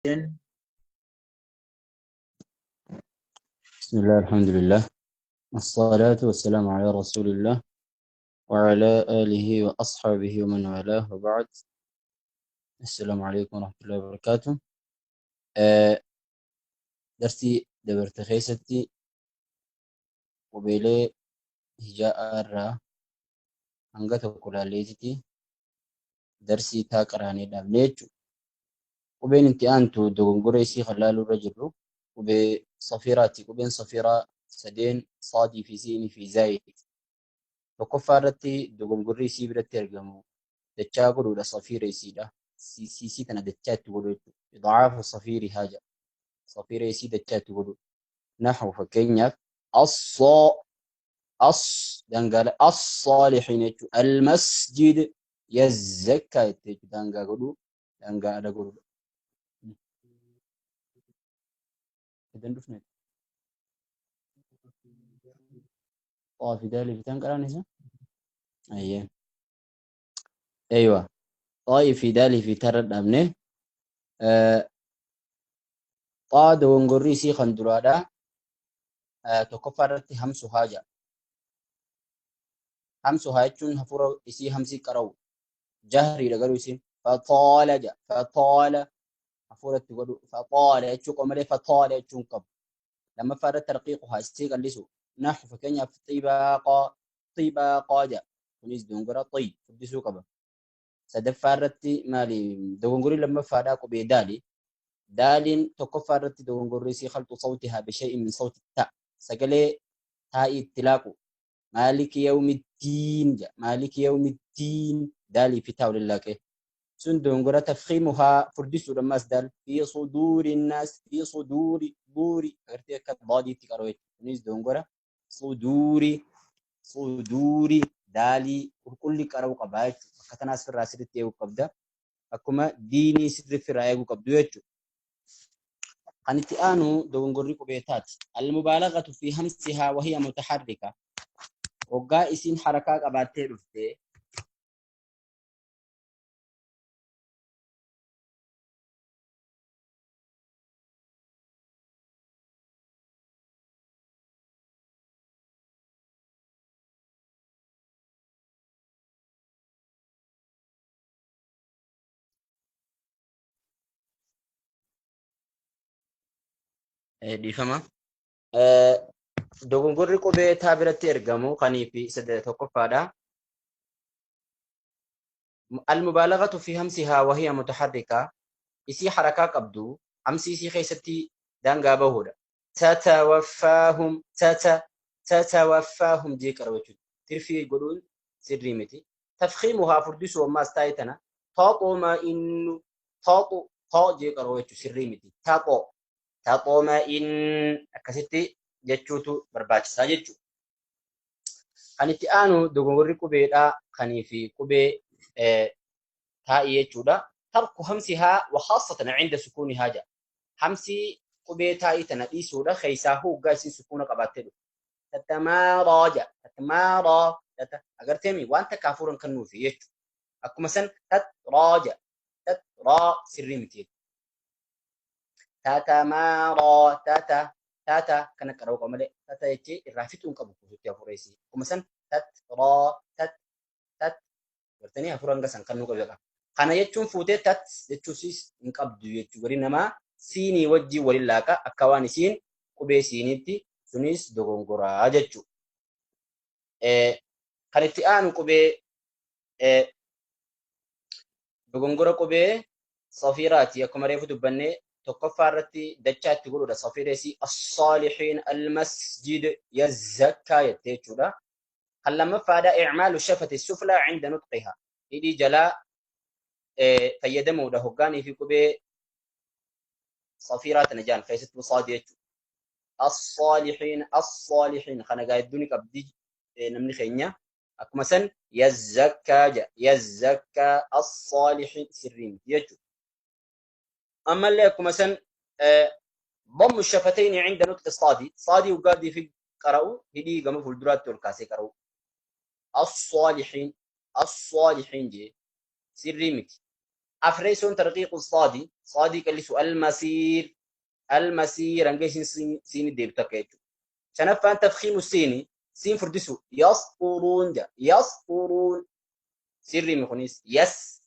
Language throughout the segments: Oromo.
بسم الله، الحمد لله، الصلاة والسلام على رسول الله وعلى آله وأصحابه ومن والاه، وبعد. السلام عليكم ورحمة الله وبركاته. درسي دبرت خيستي وبيلي هجاء الرا hanga tokko laalleetitti darsii taa qaraanee dhaabne jechuudha. Qubeen itti aantu dogongora isii kan laaluu irra jirru qubee safiiraati. Qubeen safiiraa sadeen saadii fi siinii fi zaayid. Tokkoffaa irratti dogongorri isii biratti argamu dachaa godhuudha, safiira isiidha. Siisii tana dachaa itti godhu jechuudha. Idaafu safiiri haaja. Safiira isii dachaa itti godhu. Nahu fakkeenyaaf assoo as daangaa as-saalihiin jechuudha. Al-masjid yazzakkaa jettee jechuudha. Daangaa godhu, daangaa ala godhudha. Idan dhufne. Xaa fi daalii fi taan qaraan isa? Ayyee. Eeywa. Xaa fi daalii fi tarra dhaabne. Xaa dogongorri isii kan duraadha. Tokkoffaa irratti hamsu haaja. Hamsu haa jechuun hafuura isii hamsii qara'u. Jahriidha garuu isiin. Faxaala jedha. Faxaala hafuura itti godhu. Faxaala jechuu qaba malee faxaala jechuun qabu. Lammaffaa irratti tarqiiqu haa isii qallisu. Nahu fakkeenyaaf xibaaqaa xibaaqaa jedha. Kunis dogongora xii furdisuu qaba. Sadaffaa irratti maali dogongorri lammaffaadhaa qubee daali. Daaliin tokkoffaa irratti dogongorri isii khalxu sawtihaa bishay'in min sawti ta. Sagalee taa'ii itti laaqu. Maaliki yawmiddiin jedha. Maaliki yawmiddiin daalii fi taa waliin laaqee. Sun dogongora tafkiimuhaa furdisuudha ammas daal. Fi suduuri naas fi suduuri duuri agartee akka daadiitti qaroo jechuudha. Kunis dogongora suduuri suduuri daalii qulqulli qara'uu qaba jechuudha. Akka tanaas firraa sirriitti eeguu qabda. Akkuma diinii sirri firraa eeguu qabdu jechuudha. Kan itti aanu dogongorri qubee taati. Al-mubaalagatu fi hamsihaa wahiya mutaharrika. Waggaa isiin harakaa qabaattee dhufte dhiifama. Dogongorri qubee taa biratti ergamu kanii fi isa tokkoffaadha. Al-mubaalagatu fi hamsihaa wahiya mutaharrika. Isii harakaa qabdu hamsi isii keessatti daangaa bahuudha. Tatawaffaahum tata tatawaffaahum jee qara jechuudha. Tirfii godhuun sirrii miti. Tafkiimuhaa furdisuu ammaas taa'e tana taxuma innu taxu taa jee qara jechuudha sirrii miti. Taxo taxuma in akkasitti jechuutu barbaachisaa jechuudha. Kan itti aanu dogongorri qubeedhaa kanii fi qubee taa'ii jechuudha. Tarku hamsihaa wa khaasatan cinda sukuunihaa jedha. Hamsii qubee taa'ii tana dhiisuudha keessaa hoggaa isiin sukuuna qabaattee dhufu. Tatamaaraa jedha. Tatamaaraa tata agarteemi waan takka hafuuran kennuufi jechuudha. Akkuma san tatraa jedha. Tatraa sirrii miti jechuudha. Tatamaaraa tata tata kana qara'uu qaba malee tata jechee irraa fixuu hin qabu kuusutti hafuura isii. Akkuma san tatraa tat tat gartanii hafuura hanga san kennuu qabu. Kana jechuun fuutee tat jechuusis hin qabdu jechuudha. Gari namaa siinii wajjin waliin laaqa akka waan isiin qubee siiniitti sunis dogongoraa jechuudha. Kan itti aanu qubee dogongora qubee safiiraati. Akkuma reefu dubbannee tokkoffaa irratti dachaa itti godhuudha. Safiira isii as-saalihiin al-masjid yazzakkaa jettee jechuudha. Kan lammaffaadha i'maalu shafati suflaa cinda nutqihaa. Hidhii jalaa fayyadamuudha hoggaanii fi qubee safiiraa tana jaan keessattuu saadi jechuudha. As-saalihiin as-saalihiin kana gaa hedduu ni qabdi namni keenya. Akkuma san yazzakkaa jedha. Yazzakkaa as-saalihiin sirrii miti jechuudha. Ammallee akkuma san dammu shafatayni cinda nutqi saadi. Saadii hoggaadii fi qara'u hidhii gama fuulduraatti ol kaasee qara'u. As-saalihiin as-saalihiin jee sirrii miti. Afreessoon tarqiiqu saadi. Saadii qallisu almasiir. Almasiir hanga isin siini deebitu akka jechuudha. Shanaffaan tafkiimu siini. Siin furdisu. Yasquruun jedha. Yasquruun. Sirrii kunis yas.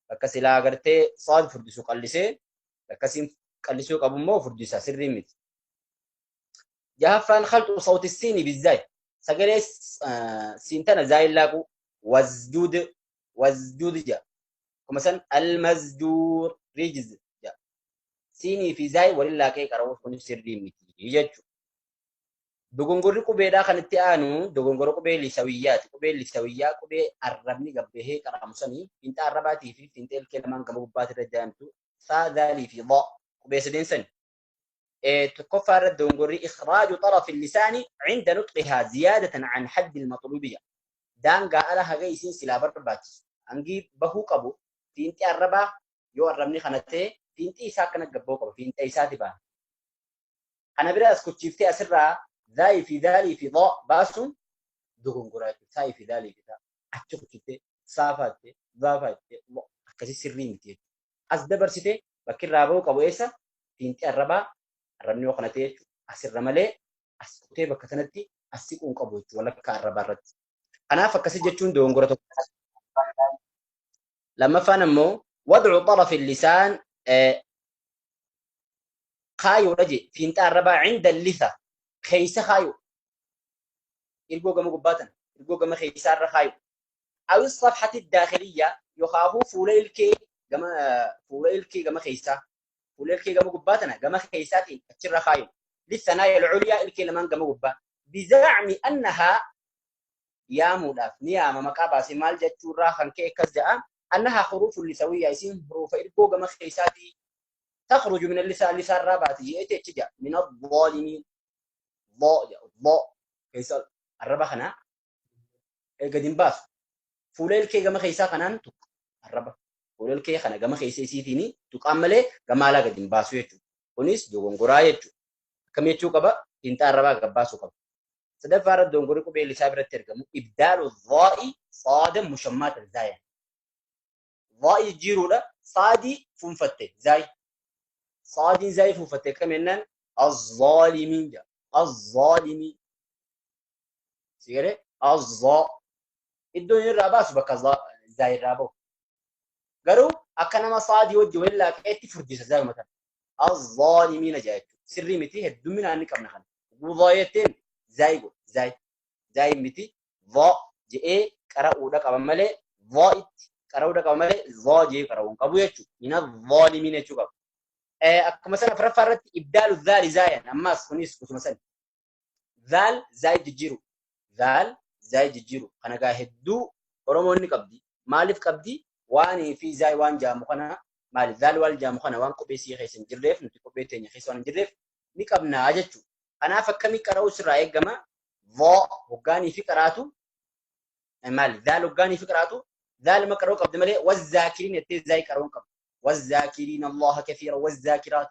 Bakka silaa agartee saadi furdisu qallisee bakka siin qallisuu qabu immoo furdisa sirrii miti. Jahaffaan khalxu sawti siini bizzaay. Sagalee siin tana zaayin laaqu wasjuud wasjuud jedha. Akkuma san almasjuur rijz jedha. Siinii fi zaay waliin laaqee qara'uuf kunis sirrii miti jechuudha. Dogongorri qubeedhaa kan itti aanu dogongora qubee lisawiyyaati. Qubee lisawiyyaa qubee arrabni gabbahee qara'amu sanii fiinxa arrabaatii fi fiinxa ilkee lamaan gama gubbaatti irra jaamtu saa zaalii fi dha qubee sadeen sani. Tokkoffaa irratti dogongorri ikhraaju xarafi lisaani cinda nutqihaa ziyaadatan can haddi almaxluubiyya. Daangaa ala haga isiin silaa barbaachisu. Hangi bahuu qabu fiinxi arrabaa yoo arrabni kana ta'e fiinxi isaa akkana gabbahuu qaba. Fiinxa isaati baana. Kana bira as kuchiiftee asirraa zaayii fi zaalii fi dhaa baasuun dogongoraa jechuudha. Saayii fi zaalii fi dhaa achi kuchiiftee saafaattee zaafaattee akkasii sirrii miti jechuudha. As dabarsitee bakki irraa bahuu qabu eessa? Fiinxi arrabaa arrabni yoo kana ta'e jechuudha. Asirra malee as kutee bakka sanatti as siquun qabu jechuudha walakkaa arrabaa irratti. Kanaaf akkasii jechuun dogongora tokko. Lammaffaan ammoo wadcu xarafi lisaan kaayoodha je fiinxa arrabaa cinda lisa keeysa kaayo irgoo gama gubbaatan irgoo gama keeysaarra kaayo awi safhati daakhiliyya yookaahuu fuula ilkee gama fuula ilkee gama keeysaa fuula ilkee gama gubbaatana gama keeysaatiin achirra kaayo lisanaaya alculyaa ilkee lamaan gama gubbaa bizacmi annahaa yaamuudhaaf ni yaama maqaa baase maal jechuurraa kan ka'e akkas ja'a annahaa huruufu lisawiyya isiin huruufa irgoo gama keeysaatii تخرج من اللسان لسان رابات يأتي تجا من الظالمين ضاء ضاء كيسال الربا خنا قديم باس فوليل كي جما خيسا خنان تك الربا فوليل كي خنا جما خيسا سيتيني تكمله جما لا قديم باس يجو ونيس دوغون قراية كم يجو كبا إنت الربا قباسو كبا صدق فارد دونغوري كوبي لسابرة ترجمه إبدال الضاء صاد مشمات الزاي ضاء جيرولا صادي فنفته زاي صادين زي فوفتي كمان الظالمين جا الظالمين سيري الظا الدنيا الراباس بك زي الرابو قالوا أكنما صادي وجه ولا كأتي فرجة زي مثلا الظالمين جايتو سري متي هدمنا عنك قبل خان وضايتين زي زي زي متي ظا جي قرأوا لك أمالي ظائت قرأوا لك أمالي ظا جي قرأوا قبو يتشو من الظالمين يتشو قبو akkuma sana afuraffaa irratti ibdaalu zaali zaayan ammas kunis kusuma sana zaal zaay jijjiiru zaal zaay jijjiiru kana gaa hedduu Oromoon ni qabdi maaliif qabdi waanii fi zaay waan jaamu kana maali zaal waan jaamu kana waan kophee sii keessa hin jirreef nuti kophee teenya keessa waan hin jirreef ni qabnaa jechuudha. Kanaaf akkamii qara'uu sirraa eegama voo hoggaanii fi qaraatu maali zaal hoggaanii fi qaraatu zaal ma qara'uu qabdi malee wazzaakiriin jettee zaay qara'uu qabdi. والذاكرين الله كثيرا والذاكرات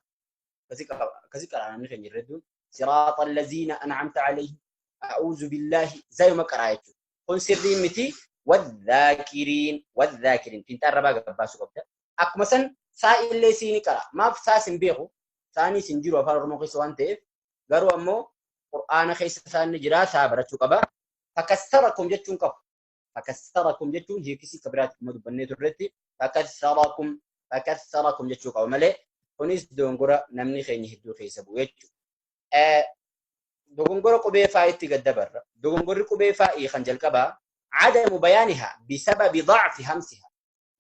كذي قرأنا نحن يردون صراط الذين أنعمت عليهم أعوذ بالله زي ما قرأت كن سرين متي والذاكرين والذاكرين فين تربا قباسو قبدا أكو مثلا سائل لي سيني قرأ ما في ساس بيخو ثاني سنجيرو أفار رمو خيسوان تيف قالوا أمو قرآن خيس ثاني جرا سابرتشو قبا فكسركم جتشون قب فكسركم جتشون هي كسي كبرات مدبنيت الرتي فكسركم فكثركم jechuu qaba malee kunis dogongora namni keenya hedduu keessa bu'u jechuudha. Dogongora qubee faa'itti gad dabarra. Dogongorri qubee faa'ii kan jalqabaa cadamu bayaanihaa bisababi dacfi hamsihaa.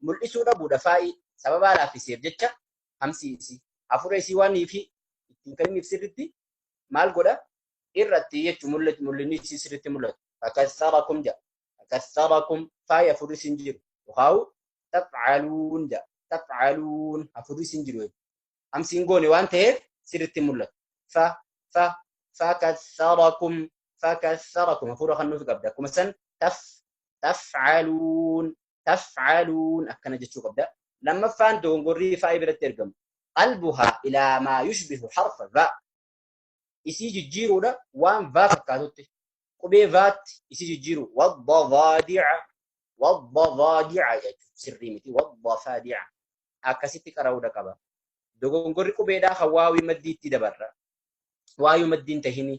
Mul'isuu dhabuudha faa'ii sababaa laaffiseef jecha hamsi isii. Hafuura isii waan fi ittiin kan inni sirriitti maal godha irratti jechuun mul'inni isii sirriitti mul'atu. Fakassarakum jedha. Fakassarakum faa'i hafuurri isin jiru. Yookaan tafcaluun jedha. تفعلون هفوري سنجرو همسين غوني وان تهف سيرتي مولت ف ف فكثركم فكثركم هفورا خنو في قبدا كما تف تفعلون تفعلون أكنا جتشو قبدا لما فان دونغوري فاي برت ترجم قلبها إلى ما يشبه حرف ذا إسي جيرو دا وان فا فكاتوتي قبي فات إسي جيرو والضفادع والضفادع سريمتي والضفادع Akkasitti qara'uudha qaba. Dogongorri qubeedhaa kan waawii maddiitti dabarra. Waawii maddiin tahini.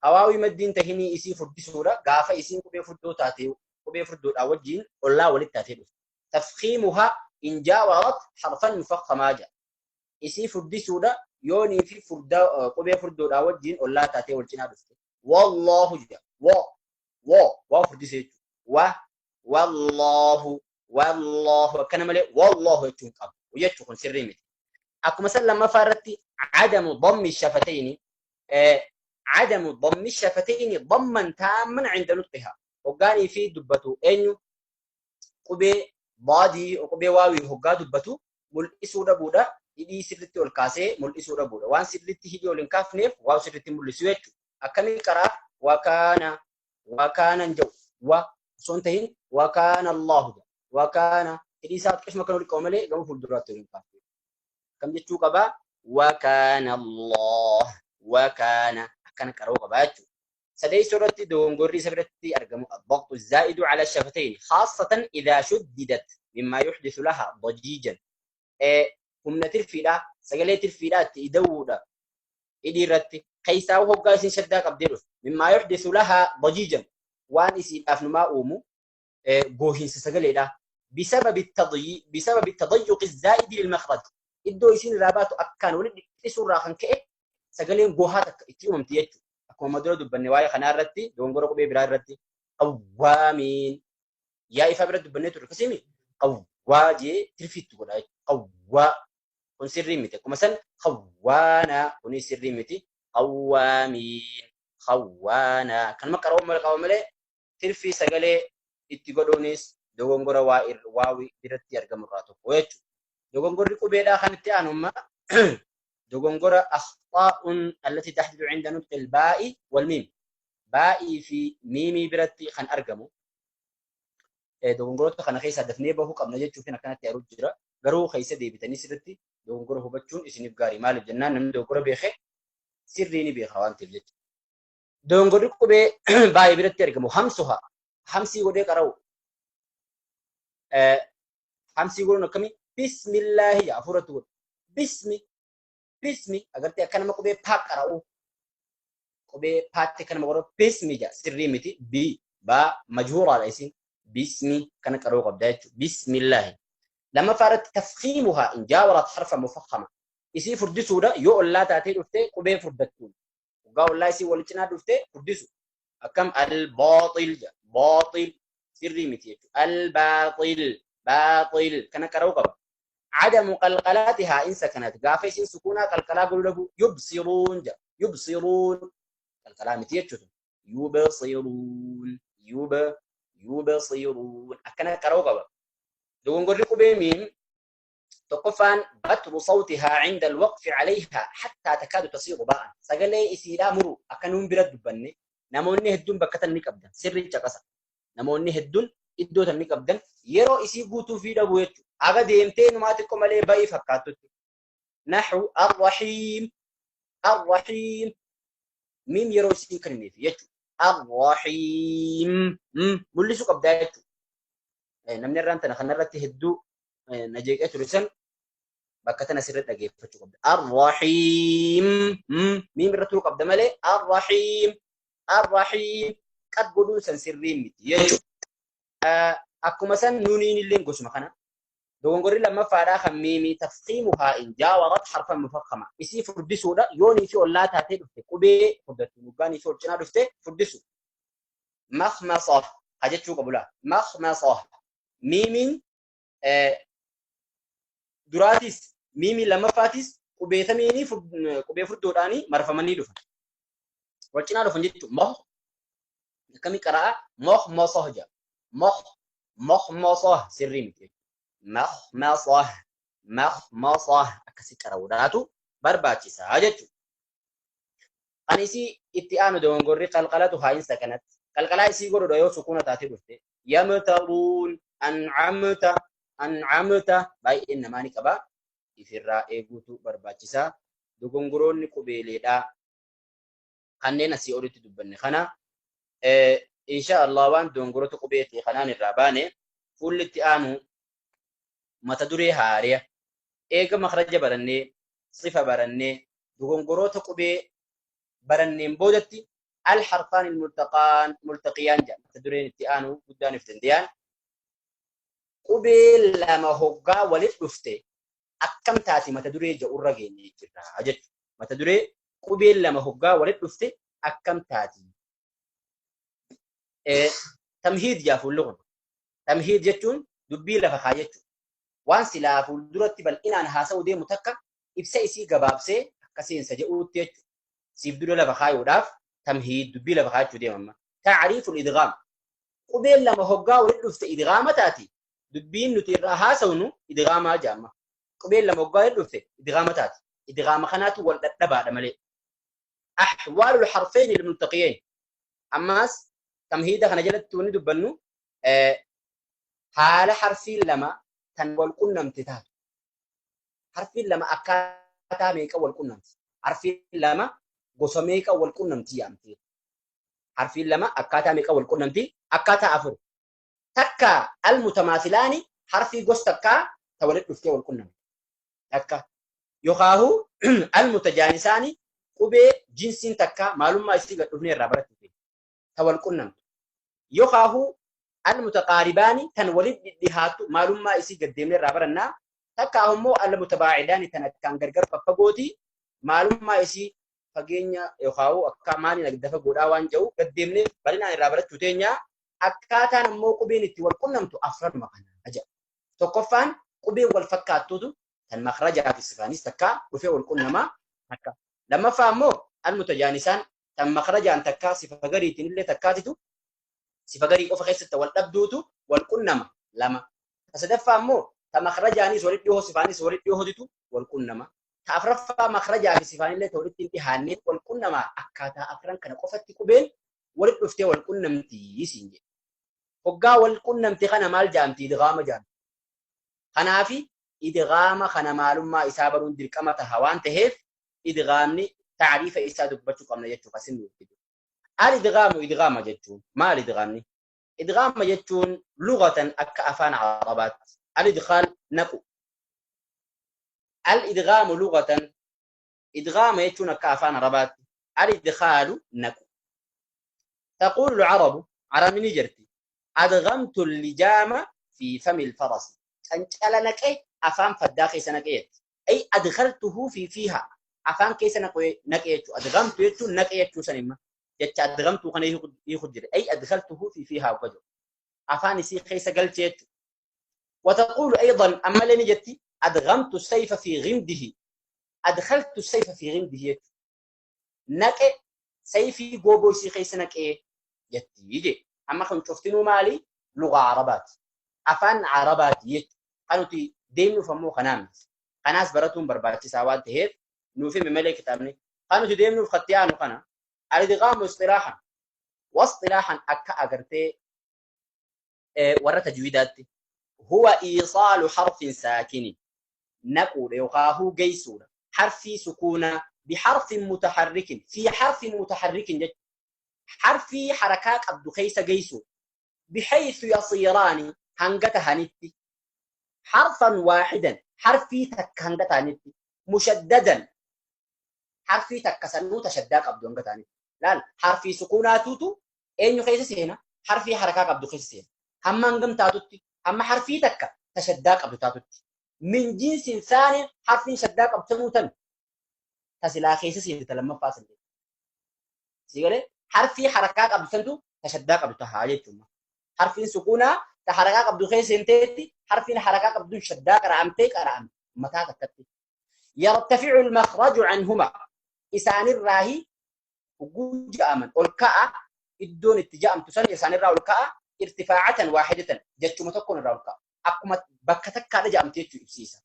Hawaawii maddiin tahinii isii furdisuudha. Gaafa isiin qubee furdoo taate qubee furdoodhaa wajjin ollaa walitti taatee dhufte. Tafkiimuhaa in jaawarat harfan mufakkamaa jedha. Isii furdisuudha yoonii fi qubee furdoodhaa wajjin ollaa taatee wal cinaa dhufte. Wallaahu jedha. Wa wa waa furdisee jechuudha. Wa wallaahu wallaahu akkana malee wallaahu jechuun qabu. Jechuun kun sirrii miti. Akkuma san lammaffaa irratti cadamu dammi shafatayni عدم ضم الشفتين ضما تاما عند نطقها. هقاني في دبتو انيو قبي ضادي وقبي واوي هقا دبتو ملئسو دبودا هدي سرتي والكاسي ملئسو دبودا وان سرتي هدي والانكاف نيف واو سرتي ملئسو يجو أكمل كرا وكان وكان جو و سنتهن وكان الله دا وكان هدي سات كش مكانو لكوملي قمو فلدرات والانكاف كم جتشو قبا وكان الله وكان كان كروغ باجو. سدي سورة دونغوري سبرتي أرقم الضغط الزائد على الشفتين خاصة إذا شددت مما يحدث لها ضجيجا. هم ترفيلا سجلي ترفيلا تدودا إديرت قيسا وهو قاسين شدا قبديرو مما يحدث لها ضجيجا وان إسي أفنما أومو جوهين سجلي لا بسبب التضييق بسبب التضيق الزائد للمخرج. إدو يسين راباتو أكان ولد يسور راخن كئ sagaleen gohaa takka itti uumamti jechuudha. Akkuma madura dubbanne waa'ee kanaa irratti dogongora qubee biraa irratti qawwaamiin yaa ifaa bira dubbannee turre akkasii qawwaa jee tirfiitti godha jechuudha. Qawwaa kun sirrii miti. Akkuma san qawwaanaa kunis sirrii miti. Qawwaamiin qawwaanaa kanuma qaroo malee qabu malee tirfii sagalee itti godhuunis dogongora waawii biratti argamu irraa tokko jechuudha. Dogongorri qubeedhaa kan itti aanummaa dogongora أخطاء التي تحدث عند نطق الباء والميم. باء في ميمي برتي خن أرجمو. dogongoroota kana keessa dafnee bahuu qabna jechuuf akkanatti yeroo jira. Garuu keessa deebitanii sirriitti dogongora hubachuun isiniif gaarii. Maaliif jennaan namni dogongora beekee sirrii ni beeka waan ta'eef jechuudha. Dogongorri qubee baay'ee biratti argamu hamsuha. Hamsii godhee qara'u. Hamsii godhuun akkamii? Bismillaahi hafuuratti godhu. Bismi bismi agartee akka nama qubee paa qara'u. Qubee paatti akka nama godhu bismi jedha sirrii miti. Bi baa majhuuraadha isin. Bismi kana qara'uu qabda jechuudha. Bismillaahi. Lammaffaa irratti tafkiimuhaa in jaawarat harfa mufakhama. Isii furdisuudha yoo ollaa taatee dhuftee qubee furdattuun. Waggaa ollaa isii wal cinaa dhuftee furdisu. Akkam al-baaxil jedha. Baaxil sirrii miti jechuudha. Al-baaxil baaxil kana qara'uu qaba. عدم قلقلاتها إن سكنت قافيس سكونها قلقلا قلوا يبصرون جا يبصرون قلقلا متيتشتم يبصرون يبصرون أكنا كروقبا دوغن قرقوا بميم تقفان بتر صوتها عند الوقف عليها حتى تكاد تصير باء سجلي إسيلا مرو أكنون برد بني نموني هدون بكتن نكبدا سري تقصا نموني هدون إدو تنكبدا يرو إسي قوتو في دبويتو aga deemtee numaa xiqqoo malee ba'ii fakkaattutti. Naxu arrahiim arrahiim miim yeroo isiin kenniif jechuudha. Arrahiim mul'isuu qabdaa jechuudha. Namni irraan tana kanarratti hedduu na jeeqee ture san bakka tana sirriitti dhageeffachuu qabda. Arrahiim miim irra turuu qabda malee arrahiim arrahiim qad godhuun san sirrii miti jechuudha. Akkuma san nuuniin illee gosuma kana. Dogongorri lammaffaadhaa kan miimii tafkiimuhaa in jaawarat harfan mufakhama. Isii furdisuudha yoonii fi ollaa taatee dhufte qubee furdattu muggaanii fi ol cinaa dhufte furdisu. Makhmasa haa jechuu qabu laa. Makhmasa miimiin duraatis miimii lammaffaatis qubeetamiinii qubee furdoodhaanii marfamanii dhufan. Wal cinaa dhufan jechuudha. Mokh akkamii qara'a? Mokhmasah jedha. Mokh mokhmasah sirrii miti jechuudha. Makhmasah makhmasah akkasi qara'uudhaatu barbaachisaa jechuudha. Kan isii itti aanu dogongorri qalqalatu haa hin sakanatti. Qalqalaa isii godhudha yoo sukuuna taatee dhufte. Yamtaruun an'amta an'amta baay'een namaa ni qaba. Ifirraa eeguutu barbaachisaa. Dogongoroonni qubeeleedhaa kanneen asii olitti dubbanne kana insha Allah waan dogongoroota qubeetii kanaan irraa baane fuulli itti aanu mata duree haariya Eega makhraja barannee, sifa barannee, dogongoroota qubee baranneen boodatti al-harfaan multaqiyaan jedhama. Mata dureen itti aanu guddaan if danda'an. Qubee lama hoggaa walitti dhufte akkam taati mata duree jedhurra geenye jirra jechuudha. Mata duree qubee lama hoggaa walitti dhufte akkam taati. Tamhiid jaa fuulli kun. Tamhiid jechuun dubbii lafa kaa jechuudha. Waan silaa fuulduratti bal'inaan haasa'uu deemu takka ibsa isii gabaabsee akka seensa jedhuutti jechuudha. Siif dura lafa kaayuudhaaf tamhiid dubbii lafa kaayachuu deema amma. Taariiful idghaam. Qubeen lama hoggaa walitti dhufte idghaama taati. Dubbiin nuti irraa haasawnu idghaamaa jedhama. Qubeen lama hoggaa walitti dhufte idghaama taati. Idghaama kanaatu wal dhadhabaadha malee. Ahwaalul harfeyn ilmultaqiyeyn. Ammaas tamhiida kana jalatti wanni dubbannu haala harfiin lama tan wal qunnamte taatu. Harfiin lama akkaataa meeqa wal qunnamti? Harfiin lama gosa meeqa wal qunnamti yaamti? Harfiin lama akkaataa meeqa wal qunnamti? Akkaataa afur. Takka almutamaasilaani harfii gosa takkaa ta walitti dhuftee wal qunnamti. Takka. Yokaahu almutajaanisaani qubee jinsiin takkaa maalummaa isii gad dhufnee irraa barattu ta wal qunnamtu. Yokaahu almutaqaaribaani tan walitti dhihaattu maalummaa isii gad deemnee irraa barannaa. Takka ammoo almutabaa'idaani tan akkaan gargar faffagooti maalummaa isii fageenya yookaan akka maaliin dafa godhaa waan jedhu gad deemnee bal'inaan irraa barachuu teenya. Akkaataan ammoo qubeen itti wal qunnamtu afranuma kana jedha. Tokkoffaan qubeen wal fakkaattuutu tan makrajaa fi sifaanis takka dhufee wal qunnamaa takka. Lammaffaa ammoo almutajaanisaan tan makrajaan takka sifa gariitiin illee takkaatitu sifa garii qofa keessatti wal dhabduutu wal qunnama lama. Ta sadaffaa ammoo ta makrajaanis walitti dhihoo sifaanis walitti dhihootitu wal qunnama. Ta afraffaa makrajaa fi sifaanillee ta walitti hin dhihaanneen wal qunnama. Akkaataa afran kana qofatti qubeen walitti dhuftee wal qunnamti siin jedhe. Hoggaa wal qunnamti kana maal jaamti? Idghaama jaamti. Kanaafi idghaama kana maalummaa isaa baruun dirqama taha waan taheef idghaamni taariifa isaa dubbachuu qabna jechuudha. Asin nuuf fidu. Al idghaamu idghaama jechuun maal idghaamni? Idghaama jechuun lughatan akka afaan Arabaatti. Al idkhaal naqu. Al idghaamu lughatan idghaama jechuun akka afaan Arabaatti. Al idkhaalu naqu. تقول العرب عربي جرتي أدغمت اللجام في فم الفرس أنشال نكي أفهم فداخي سنكيت أي أدخلته في فيها أفهم كيس نكيت أدغمت يتو نكيت سنما يت أدغمت خنا يخجر أي أدخلته في فيها وجه أفهم سي كيس قلت. وتقول أيضا أما لني جتي أدغمت السيف في غمده أدخلت السيف في غمده نكي سيفي جوبو سي كيس نكي يتيجي. أما كنت شفتنو مالي لغة عربات أفن عربات يت قالوا دينو فمو خنامس خناس براتهم برباتي سواد تهيف نوفي مملك كتابني قالوا دينو في خطيانو خنا الادغام اصطلاحا واصطلاحا أكا أجرتي ورا تجويدات هو إيصال حرف ساكن نقول يقاه جيسورة حرف سكونة بحرف متحرك في حرف متحرك جد حرفي حركات عبد خيس جيسو بحيث يصيران هنجتها نتي حرفا واحدا حرفي تك هنجتها نتي مشددا حرفي تك سنو تشداك عبد هنجتها نتي لا حرفي سكوناتوتو اين خيس سينا حرفي حركات عبد خيس سينا هم هنجم تاتوتي هم حرفي تك تشداك عبد تاتوتي من جنس ثاني حرفي شداك عبد تنوتن تسلا خيس سينا تلما فاصل سيقولي حرفي حركات عبد سنتو تشداك عبد تهاجتهم حرفين سكونة تحركات عبد خيس انتي حرفين حركات عبد شداك رامتك رام متى تكتي يرتفع المخرج عنهما إسان الراهي وجوج أمن والكاء الدون اتجاه أم تسن إسان الراهي والكاء ارتفاعة واحدة جت متكون الراهي والكاء أقوم بكتك على جامتي إبسيسا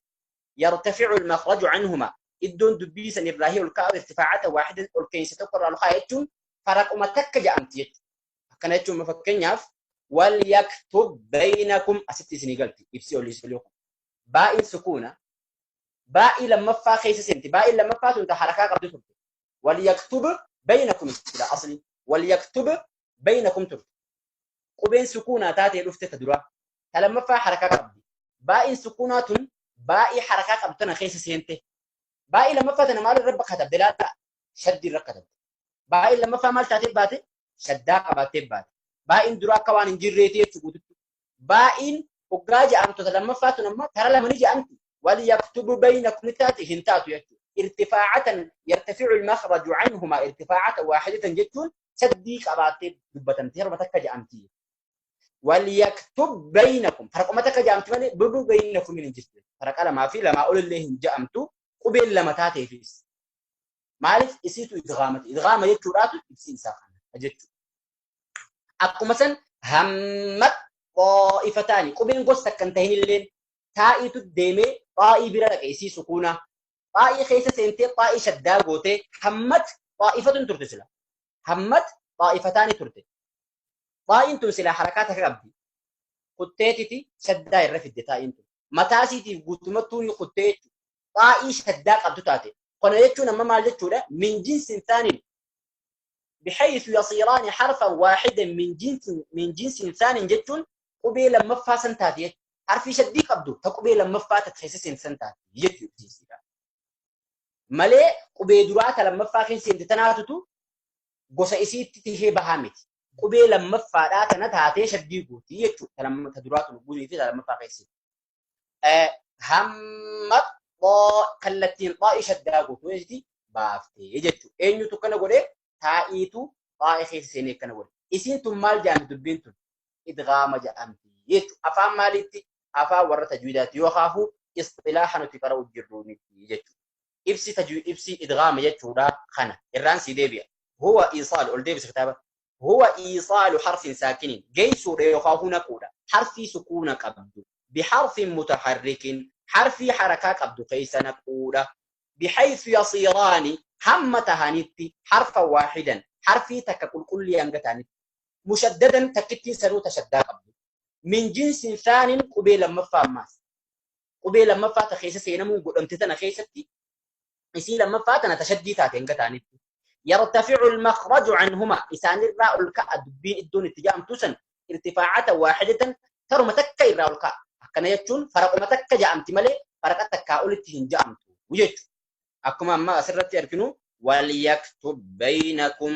يرتفع المخرج عنهما الدون دبيسا الراهي والكاء ارتفاعة واحدة والكيسة تكون الراهي فرق أمتك جامتي كانت مفكنياف وليكتب بينكم أستي سنغالتي إبسي أولي سلوكم باء سكونة باء لما فا خيس سنتي باء لما فا تنت حركة قبل وليكتب بينكم لا أصلي وليكتب بينكم ترت قبين سكونة تاتي لفتة تدرا لما فا حركة قبل باء سكونة Baa'ii harakaa qabdu tana keessa seente. Baa'ii lammaffaa tana maal irra katabde laata? Shaddii irra katabde. Baa'ii lammaffaa maal taatee baate? Shaddaa qabaattee baate. Baa'iin dura akka waan hin jirreeti jechuu guututti. Baa'iin hoggaa ja'amtoota lammaffaa tun amma karaa lamanii ja'amti. Wal yaktubu baynakum taati hin taatu jechuudha. Irtifaacatan yartaficu al-makhraju canhumaa irtifaacatan waahidatan jechuun shaddii qabaattee dubbatamte yeroo takka ja'amti. Wal yaktub baynakum faraquma takka ja'amti malee bubu baynakum hin jirtu. Faraqa lamaa fi lamaa olillee hin ja'amtu qubeen lama taateefis. Maaliif isiitu idgaamati? Idgaama jechuudhaatu ibsi isaa kana jechuudha. Akkuma san hammat xaa'ifataani qubeen gosa takka hin tahin illeen taa'iitu deemee xaa'ii bira dhaqe isii sukuunaa. Xaa'ii keessa seentee xaa'ii shaddaa gootee hammat xaa'ifatun turte sila. Hammat xaa'ifataani turte. Xaa'iin tun sila harakaa takka qabdi. Kutteetiti shaddaa irra fidde xaa'iin tun. Mataa isiitiif guutumattuu ni kuttee jechuudha. Xaa'ii shaddaa qabdu taate. Kana jechuun amma maal jechuudha? Min jinsin taanin بحيث يصيران حرفا واحدا من جنس ثان jechuun qubee lammaffaa san taate jechuudha. Harfii shaddii qabdu ta qubee lammaffaa ta keessa seensan taate jechuudha. Malee qubee duraa ta lammaffaa keessa seente tanaatutu gosa isiitti tihee bahaa miti. Qubee lammaffaadhaa tana taatee shaddii guutii jechuudha. Ta duraa tun guutii fi ta lammaffaa keessa. Hamma kallattiin xaa'ii shaddaa guutuu jechuuti baaftee jechuudha. Eenyutu kana godhee? Taa'iitu xaa'ii keessa seenee akkana godhe. Isiin tun maal jedhamti dubbiin tun? Idgaama jedhamti jechuudha. Afaan maaliitti? Afaan warra tajwiidaatti yoo kaafu isxilaaha nuti qara'u jirru miti jechuudha. Ibsi tajwiid ibsi idgaama jechuudha kana. Irraan sii deebi'a. Huwa iisaalu ol deebisa kitaaba. Huwa iisaalu harfin saakiniin geessuudha yookaan naquudha. Harfii sukuuna qabdu. Biharfin mutaharrikin harfii harakaa qabdu keessa naquudha. بحيث يصيران هم تهانيتي حرفا واحدا حرفي تك كل كل ينقتاني مشددا تكتي سنو تشدا قبل من جنس ثان قبيل مفا ماس قبيل مفا تخيس سينمو قدمت خيستي يسي لما فاتنا تشدي تاتين قتانيتي يرتفع المخرج عنهما إسان الراء الكاء دبين الدون اتجاه توسن ارتفاعة واحدة ترى متك الراء الكاء كان يجون فرق متك جامت ملي فرق تكاؤلتهن جامت ويجو akkuma amma asirratti arginu waliyaktub baynakum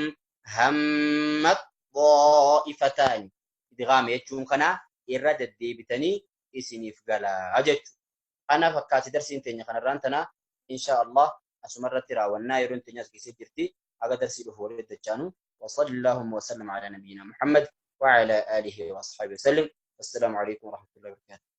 hammat xaa'ifataani idgaama jechuun kana irra deddeebitanii isiniif galaa jechuudha. Kana fakkaati darsiin teenya kanarraan tana insha Allah asumarratti raawwannaa yeroon teenya as geessee jirti haga darsii dhufu walitti dachaanu وصلى اللهم وسلم على نبينا محمد وعلى آله وأصحابه وسلم والسلام عليكم ورحمة الله وبركاته.